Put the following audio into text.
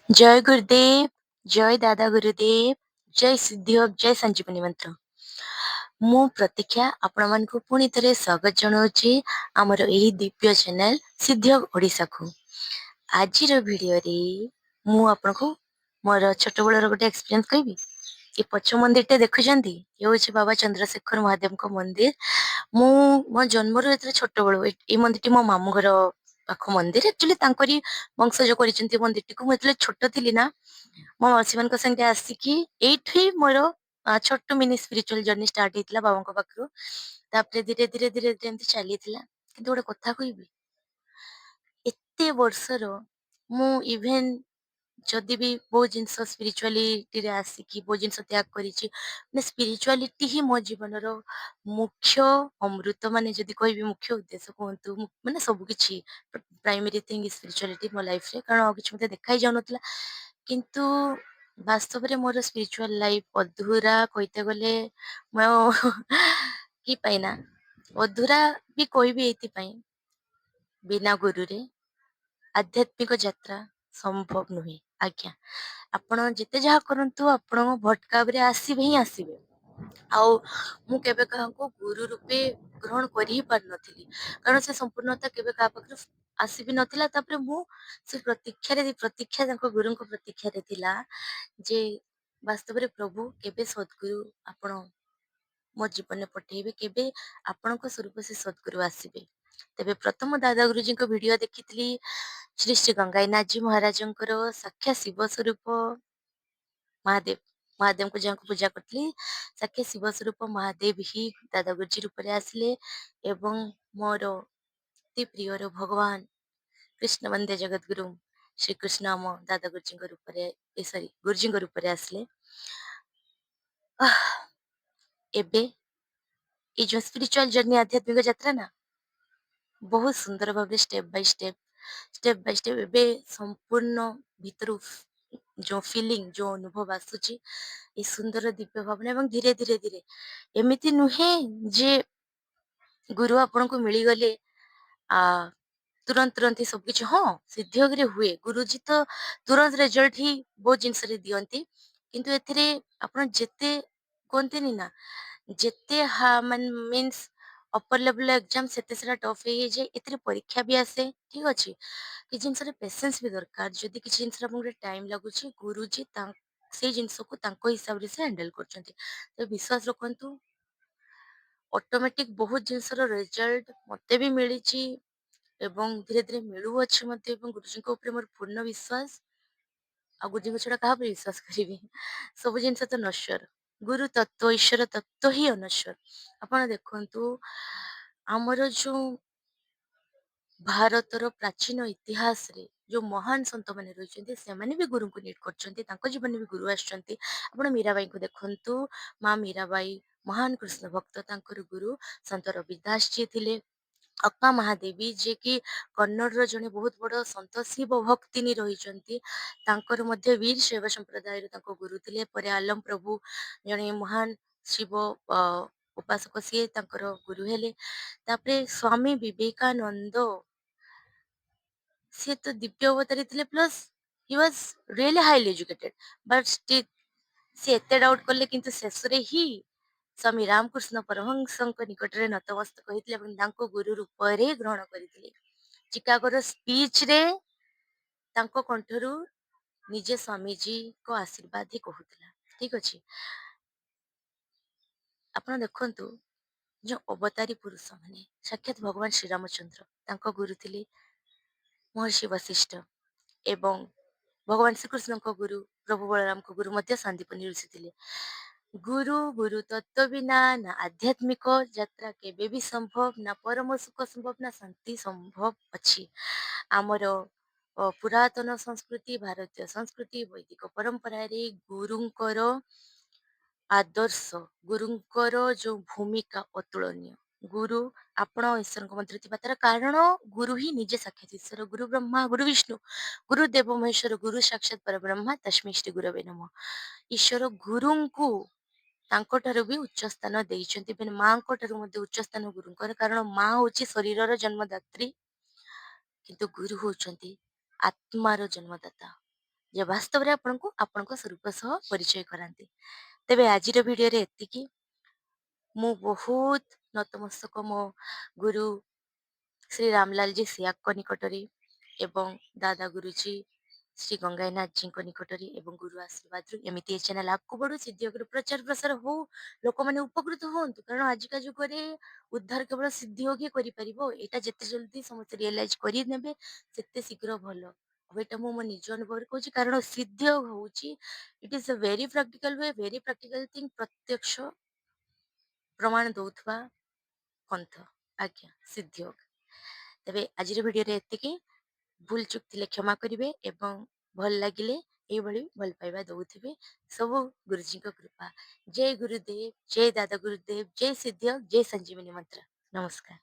ଜୟ ଗୁରୁଦେବ, ଜୟ ଦାଦା ଗୁରୁଦେବ, ଜୟ ସିଦ୍ଧିୟୋଗ, ଜୟ ସଞ୍ଜୀବନୀ ମନ୍ତ୍ର। ମୁଁ ପ୍ରତୀକ୍ଷା ଆପଣମାନଙ୍କୁ ପୁଣି ଥରେ ସ୍ୱାଗତ ଜଣାଉଛି ଆମର ଏହି ଦିବ୍ୟ ଚ୍ୟାନେଲ ସିଦ୍ଧିୟୋଗ ଓଡ଼ିଶାକୁ। ଆଜିର ଭିଡ଼ିଓରେ ମୁଁ ଆପଣଙ୍କୁ ମୋର ଛୋଟବେଳର ଗୋଟେ ଏକ୍ସପିରିଏନ୍ସ କହିବି। ଏ ପଛ ମନ୍ଦିରଟା ଦେଖୁଛନ୍ତି, ଇଏ ହେଉଛି ବାବା ଚନ୍ଦ୍ରଶେଖର ମହାଦେବଙ୍କ ମନ୍ଦିର। ମୁଁ ମୋ ଜନ୍ମରୁ ଯେତେବେଳେ ଛୋଟବେଳୁ ଏଇ ମନ୍ଦିରଟି ମୋ ମାମୁଁ ଘର ପାଖ ମନ୍ଦିର, ଆକ୍ଚୁଆଲି ତାଙ୍କରି ବଂଶଜ କରିଛନ୍ତି ମନ୍ଦିରଟିକୁ। ମୁଁ ଯେତେବେଳେ ଛୋଟ ଥିଲି ନା, ମୋ ମାଉସୀ ମାନଙ୍କ ସାଙ୍ଗେ ଆସିକି ଏଇଠି ମୋର ଛୋଟ ମିନି ସ୍ପିରିଚୁଆଲ ଜର୍ଣ୍ଣି ଷ୍ଟାର୍ଟ ହେଇଥିଲା ବାବାଙ୍କ ପାଖରୁ। ତାପରେ ଧୀରେ ଧୀରେ ଧୀରେ ଧୀରେ ଏମିତି ଚାଲିଥିଲା। କିନ୍ତୁ ଗୋଟେ କଥା କହିବି, ଏତେ ବର୍ଷର ମୁଁ ଇଭେନ୍ ଯଦି ବି ବହୁତ ଜିନିଷ ସ୍ପିରିଚୁଆଲିଟିରେ ଆସିକି ବହୁତ ଜିନିଷ ତ୍ୟାଗ କରିଛି, ମାନେ ସ୍ପିରିଚୁଆଲିଟି ହିଁ ମୋ ଜୀବନର ମୁଖ୍ୟ ଅମୃତ, ମାନେ ଯଦି କହିବି ମୁଖ୍ୟ ଉଦ୍ଦେଶ୍ୟ କୁହନ୍ତୁ, ମାନେ ସବୁ କିଛି ପ୍ରାଇମେରୀ ଥିଙ୍ଗ ସ୍ପିରିଚୁଆଲିଟି ମୋ ଲାଇଫରେ, କାରଣ ଆଉ କିଛି ମୋତେ ଦେଖା ହିଁ ଯାଉନଥିଲା। କିନ୍ତୁ ବାସ୍ତବରେ ମୋର ସ୍ପିରିଚୁଆଲ ଲାଇଫ ଅଧୁରା କହିତେ ଗଲେ ମୁଁ ଆଉ କି ପାଇଁ ନା ଅଧୁରା ବି କହିବି ଏଇଥିପାଇଁ, ବିନା ଗୁରୁରେ ଆଧ୍ୟାତ୍ମିକ ଯାତ୍ରା ସମ୍ଭବ ନୁହେଁ ଆଜ୍ଞା। ଆପଣ ଯେତେ ଯାହା କରନ୍ତୁ, ଆପଣ ଭଟକାବରେ ଆସିବେ ହିଁ ଆସିବେ। ଆଉ ମୁଁ କେବେ କାହାକୁ ଗୁରୁ ରୂପେ ଗ୍ରହଣ କରି ହିଁ ପାରିନଥିଲି, କାରଣ ସେ ସମ୍ପୂର୍ଣ୍ଣତା କେବେ କାହା ପାଖରୁ ଆସି ବି ନଥିଲା। ତାପରେ ମୁଁ ସେ ପ୍ରତୀକ୍ଷାରେ ପ୍ରତୀକ୍ଷା ତାଙ୍କ ଗୁରୁଙ୍କ ପ୍ରତୀକ୍ଷାରେ ଥିଲା ଯେ ବାସ୍ତବରେ ପ୍ରଭୁ କେବେ ସଦ୍ଗୁରୁ ଆପଣ ମୋ ଜୀବନରେ ପଠେଇବେ, କେବେ ଆପଣଙ୍କ ସ୍ୱରୂପ ସେ ସଦ୍ଗୁରୁ ଆସିବେ। ତେବେ ପ୍ରଥମ ଦାଦା ଗୁରୁଜୀଙ୍କ ଭିଡିଓ ଦେଖିଥିଲି, ଶ୍ରୀ ଶ୍ରୀ ଗଙ୍ଗାଇନାଥଜୀ ମହାରାଜଙ୍କର ସାକ୍ଷାତ ଶିବ ସ୍ୱରୂପ ମହାଦେବ, ମହାଦେବଙ୍କୁ ଯାହାଙ୍କୁ ପୂଜା କରିଥିଲି, ସାକ୍ଷାତ ଶିବ ସ୍ୱରୂପ ମହାଦେବ ହିଁ ଦାଦା ଗୁରୁଜୀ ରୂପରେ ଆସିଲେ ଏବଂ ମୋର ଅତି ପ୍ରିୟର ଭଗବାନ କୃଷ୍ଣ ବନ୍ଦେ ଜଗତଗୁରୁ ଶ୍ରୀକୃଷ୍ଣ ଆମ ଦାଦା ଗୁରୁଜୀଙ୍କ ରୂପରେ, ଏ ସରି, ଗୁରୁଜୀଙ୍କ ରୂପରେ ଆସିଲେ। ଏବେ ଏଇ ଯୋଉ ସ୍ପିରିଚୁଆଲ ଜର୍ଣ୍ଣି, ଆଧ୍ୟାତ୍ମିକ ଯାତ୍ରା ନା, ବହୁତ ସୁନ୍ଦର ଭାବରେ step by step, step by step ଏବେ ସମ୍ପୂର୍ଣ୍ଣ ଭିତରୁ ଯୋଉ ଫିଲିଂ, ଯୋଉ ଅନୁଭବ ଆସୁଛି, ଏ ସୁନ୍ଦର ଦିବ୍ୟ ଭାବନା। ଏବଂ ଧୀରେ ଧୀରେ ଧୀରେ, ଏମିତି ନୁହେଁ ଯେ ଗୁରୁ ଆପଣଙ୍କୁ ମିଳିଗଲେ ତୁରନ୍ତ ତୁରନ୍ତ ହିଁ ସବୁ କିଛି। ହଁ, ସିଦ୍ଧିୟୋଗରେ ହୁଏ, ଗୁରୁଜୀ ତ ତୁରନ୍ତ ରେଜଲ୍ଟ ହିଁ ବହୁତ ଜିନିଷରେ ଦିଅନ୍ତି। କିନ୍ତୁ ଏଥିରେ ଆପଣ ଯେତେ କୁହନ୍ତିନି ନା, ଯେତେ ମାନେ ମିନ୍ସ ଅପର ଲେଭେଲ ଏକ୍ଜାମ ସେତେ ସେଟା ଟଫ୍ ହେଇଯାଏ। ଏଥିରେ ପରୀକ୍ଷା ବି ଆସେ, ଠିକ ଅଛି। କିଛି ଜିନିଷରେ ପେସେନ୍ସ ବି ଦରକାର। ଯଦି କିଛି ଜିନିଷରେ ଆପଣଙ୍କୁ ଗୋଟେ ଟାଇମ ଲାଗୁଛି, ଗୁରୁଜୀ ସେଇ ଜିନିଷକୁ ତାଙ୍କ ହିସାବରେ ସେ ହ୍ୟାଣ୍ଡେଲ କରୁଛନ୍ତି। ତ ବିଶ୍ୱାସ ରଖନ୍ତୁ, ଅଟୋମେଟିକ ବହୁତ ଜିନିଷର ରେଜଲ୍ଟ ମତେ ବି ମିଳିଛି ଏବଂ ଧୀରେ ଧୀରେ ମିଳୁଅଛି ମଧ୍ୟ। ଏବଂ ଗୁରୁଜୀଙ୍କ ଉପରେ ମୋର ପୂର୍ଣ୍ଣ ବିଶ୍ୱାସ, ଆଉ ଗୁରୁଜୀଙ୍କ ଛଡ଼ା କାହା ଉପରେ ବିଶ୍ୱାସ କରିବି? ସବୁ ଜିନିଷ ତ ନଶ୍ୱର, ଗୁରୁ ତତ୍ତ୍ୱ, ଈଶ୍ୱର ତତ୍ତ୍ୱ ହିଁ ଅନଶ୍ୱର। ଆପଣ ଦେଖନ୍ତୁ, ଆମର ଯୋଉ ଭାରତର ପ୍ରାଚୀନ ଇତିହାସରେ ଯୋଉ ମହାନ ସନ୍ଥମାନେ ରହିଛନ୍ତି, ସେମାନେ ବି ଗୁରୁଙ୍କୁ ନିଡ୍ କରିଛନ୍ତି, ତାଙ୍କ ଜୀବନରେ ବି ଗୁରୁ ଆସିଛନ୍ତି। ଆପଣ ମୀରାବାଈଙ୍କୁ ଦେଖନ୍ତୁ, ମା ମୀରାବାଈ ମହାନ କୃଷ୍ଣ ଭକ୍ତ, ତାଙ୍କର ଗୁରୁ ସନ୍ତ ରବିଦାସ ଜୀ ଥିଲେ। ଅକ୍କା ମହାଦେବୀ, ଯିଏକି କନ୍ନଡ଼ର ଜଣେ ବହୁତ ବଡ଼ ସନ୍ତ, ଶିବ ଭକ୍ତିନୀ ରହିଛନ୍ତି, ତାଙ୍କର ମଧ୍ୟ ବୀର ଶୈବ ସମ୍ପ୍ରଦାୟର ତାଙ୍କ ଗୁରୁ ଥିଲେ। ପରେ ଆଲମ ପ୍ରଭୁ, ଜଣେ ମହାନ ଶିବ ଉପାସକ, ସିଏ ତାଙ୍କର ଗୁରୁ ହେଲେ। ତାପରେ ସ୍ୱାମୀ ବିବେକାନନ୍ଦ, ସିଏ ତ ଦିବ୍ୟ ଅବତାରୀ ଥିଲେ, plus he was really highly educated, but still ସିଏ ଏତେ ଡାଉଟ୍ କଲେ। କିନ୍ତୁ ଶେଷରେ ହିଁ ସ୍ୱାମୀ ରାମକୃଷ୍ଣ ପରମହଂସଙ୍କ ନିକଟରେ ନତମସ୍ତକ ହୋଇଥିଲେ ଏବଂ ତାଙ୍କୁ ଗୁରୁ ରୂପରେ ଗ୍ରହଣ କରିଥିଲେ। ଚିକାଗୋର ସ୍ପିଚରେ ତାଙ୍କ କଣ୍ଠରୁ ନିଜେ ସ୍ୱାମୀଜୀଙ୍କ ଆଶୀର୍ବାଦ ହିଁ କହୁଥିଲା, ଠିକ ଅଛି। ଆପଣ ଦେଖନ୍ତୁ, ଯୋଉ ଅବତାରୀ ପୁରୁଷ ମାନେ, ସାକ୍ଷାତ ଭଗବାନ ଶ୍ରୀରାମଚନ୍ଦ୍ର, ତାଙ୍କ ଗୁରୁ ଥିଲେ ମହର୍ଷି ବଶିଷ୍ଠ ଏବଂ ଭଗବାନ ଶ୍ରୀକୃଷ୍ଣଙ୍କ ଗୁରୁ, ପ୍ରଭୁ ବଳରାମଙ୍କ ଗୁରୁ ମଧ୍ୟ ସାନ୍ଦୀପନୀ ଋଷି ଥିଲେ। ଗୁରୁ ଗୁରୁ ତତ୍ତ୍ୱ ବିନା ନା ଆଧ୍ୟାତ୍ମିକ ଯାତ୍ରା କେବେ ବି ସମ୍ଭବ, ନା ପରମ ସୁଖ ସମ୍ଭବ, ନା ଶାନ୍ତି ସମ୍ଭବ ଅଛି। ଆମର ପୁରାତନ ସଂସ୍କୃତି, ଭାରତୀୟ ସଂସ୍କୃତି, ବୈଦିକ ପରମ୍ପରାରେ ଗୁରୁଙ୍କର ଆଦର୍ଶ, ଗୁରୁଙ୍କର ଯୋଉ ଭୂମିକା ଅତୁଳନୀୟ। ଗୁରୁ ଆପଣ ଈଶ୍ୱରଙ୍କ ମଧ୍ୟରେ ଥିବା ତାର କାରଣ ଗୁରୁ ହିଁ ନିଜେ ସାକ୍ଷାତ ଈଶ୍ୱର। ଗୁରୁ ବ୍ରହ୍ମା ଗୁରୁ ବିଷ୍ଣୁ ଗୁରୁ ଦେବ ମହେଶ୍ୱର, ଗୁରୁ ସାକ୍ଷାତ ପରବ୍ରହ୍ମା ତସ୍ମୈ ଶ୍ରୀ ଗୁରବେ ନମଃ। ଈଶ୍ୱର ଗୁରୁଙ୍କୁ ତାଙ୍କଠାରୁ ବି ଉଚ୍ଚ ସ୍ଥାନ ଦେଇଛନ୍ତି, ମାନେ ମାଙ୍କ ଠାରୁ ମଧ୍ୟ ଉଚ୍ଚ ସ୍ଥାନ ଗୁରୁଙ୍କର, କାରଣ ମା ହଉଛି ଶରୀରର ଜନ୍ମଦାତ୍ରୀ, କିନ୍ତୁ ଗୁରୁ ହଉଛନ୍ତି ଆତ୍ମାର ଜନ୍ମଦାତା। ଯେ ବାସ୍ତବରେ ଆପଣଙ୍କୁ ଆପଣଙ୍କ ସ୍ୱରୂପ ସହ ପରିଚୟ କରାନ୍ତି। ତେବେ ଆଜିର ଭିଡ଼ିଓରେ ଏତିକି। ମୁଁ ବହୁତ ନତମସ୍ତକ ମୋ ଗୁରୁ ଶ୍ରୀ ରାମଲାଲଜୀ ସିଆଗଙ୍କ ନିକଟରେ ଏବଂ ଦାଦା ଗୁରୁଜୀ ଶ୍ରୀ ଗଙ୍ଗାଇନାଥଜୀଙ୍କ ନିକଟରେ ଏବଂ ଗୁରୁ ଆଶୀର୍ବାଦରୁ ଏମିତି ଏ ଚ୍ୟାନେଲ ଆଗକୁ ବଢୁ, ସିଦ୍ଧିଯୋଗର ପ୍ରଚାର ପ୍ରସାର ହଉ, ଲୋକମାନେ ଉପକୃତ ହୁଅନ୍ତୁ। କାରଣ ଆଜିକା ଯୁଗରେ ଉଦ୍ଧାର କେବଳ ସିଦ୍ଧିଯୋଗ ହିଁ କରିପାରିବ। ଏଇଟା ଯେତେ ଜଲ୍ଦି ସମସ୍ତେ ରିଏଲାଇଜ କରିନେବେ, ସେତେ ଶୀଘ୍ର ଭଲ। ଆଉ ଏଇଟା ମୁଁ ମୋ ନିଜ ଅନୁଭବରେ କହୁଛି, କାରଣ ସିଦ୍ଧିଯୋଗ ହଉଛି, it is a very practical way, very practical thing। ପ୍ରତ୍ୟକ୍ଷ ପ୍ରମାଣ ଦଉଥିବା ପନ୍ଥ ଆଜ୍ଞା ସିଦ୍ଧିଯୋଗ। ତେବେ ଆଜିର ଭିଡ଼ିଓରେ ଏତିକି। ଭୁଲ ଚୁକ୍ ଥିଲେ କ୍ଷମା କରିବେ ଏବଂ ଭଲ ଲାଗିଲେ ଏଇଭଳି ଭଲ ପାଇବା ଦଉଥିବେ। ସବୁ ଗୁରୁଜୀଙ୍କ କୃପା। ଜୟ ଗୁରୁଦେବ, ଜୟ ଦାଦା ଗୁରୁଦେବ, ଜୟ ସିଦ୍ଧିଯୋଗ, ଜୟ ସଞ୍ଜୀବନୀ ମନ୍ତ୍ର। ନମସ୍କାର।